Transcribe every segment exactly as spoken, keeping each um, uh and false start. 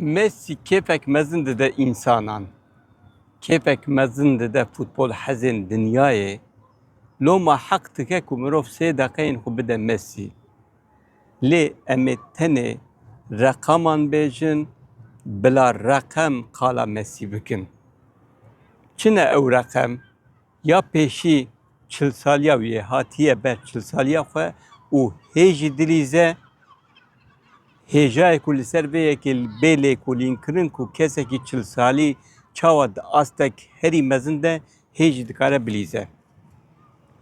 Mesî kêfek mezin dide însanan. Kêfek mezin dide futbol hezên dinyayê. Loma heq dike ku mirov sê deqeyên xwe bide Mesî. Lê em ê tenê reqaman bêjin, bila reqem qala Mesî bikin. Çi ne ew reqem? Ya pêşî çil saliya wî ye, hatiye ber çil saliya xwe û hê jî dilîze. Hêjayê ku li ser vê yekê bê lêkolînkirin ku kesekî çil salî çawa di astek herî mezin de hê jî dikare bilîze.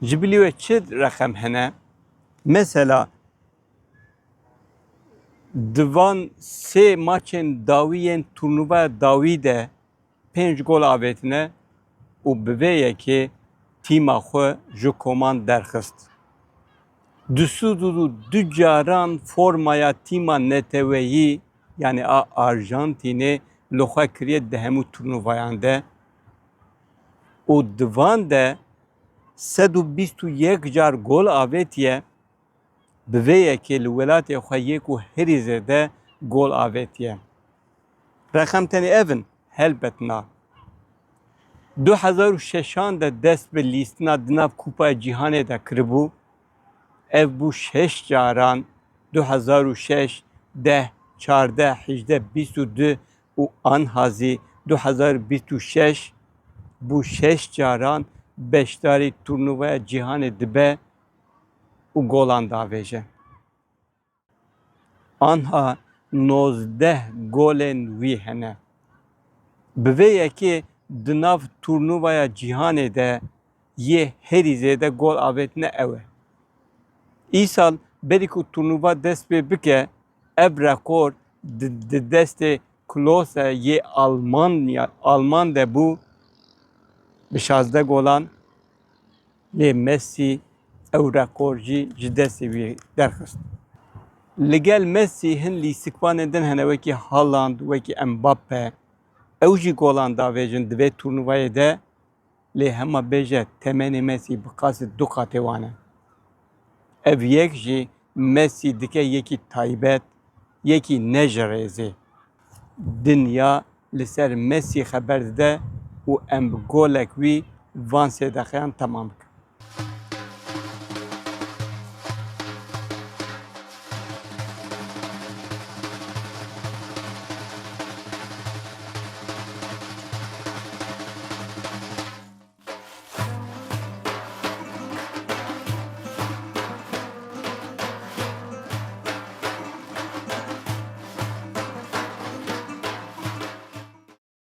Ji bilî wê çi reqem hene? Mesela, di van sê maçên dawî yên turnuvaya dawî de pênc gol avêtine û bi vê yekê tîma xwe ji koman derxist. Du sed û du caran formaya tîma neteweyî, yanî a Arjantînê, li xwe kiriye di hemû turnuvayan de û di van de sed û bîst û yek car gol avêtiye. Bi vê yekê li welatê xwe yê ku herî zêde gol avêtiye. Reqem tenê ev in? Helbet na. Du hezar û şeşan de dest bi lîstina di nav Kupaya Cîhanê de kiribû. Ev bû şeş caran, du hezar û şeş, deh, çardeh, hejdeh, bîst û du û anha zî du hezar bîst û şeş bû şeş caran beşdarî turnuvaya cîhanê dibe û golan davêje. Anha nozdeh golên wî hene. Bi vê yekê di nav turnuvaya cîhanê de yê herî zêde gol avêtine ew e. Îsal berî ku turnuva dest pê bike, ev rekor di, di destê Klose yê Almanya, Alman de bû bi şazdeh golan, lê Mesî ew rekor jî ji destê wî derxist. Li gel Mesî hin lîstikvanên din hene, wekî Haaland, wekî Mbappe. Ew jî golan davêjin di vê turnuvayê de, lê hema bêje temenê Mesî bi qasî du qatê wan e. Ev yek jî Mesî dike yekî taybet, yekî ne ji rêzê. Dinya li ser Mesî xeber dide û em bi golek wî van sê deqeyan temam bikin.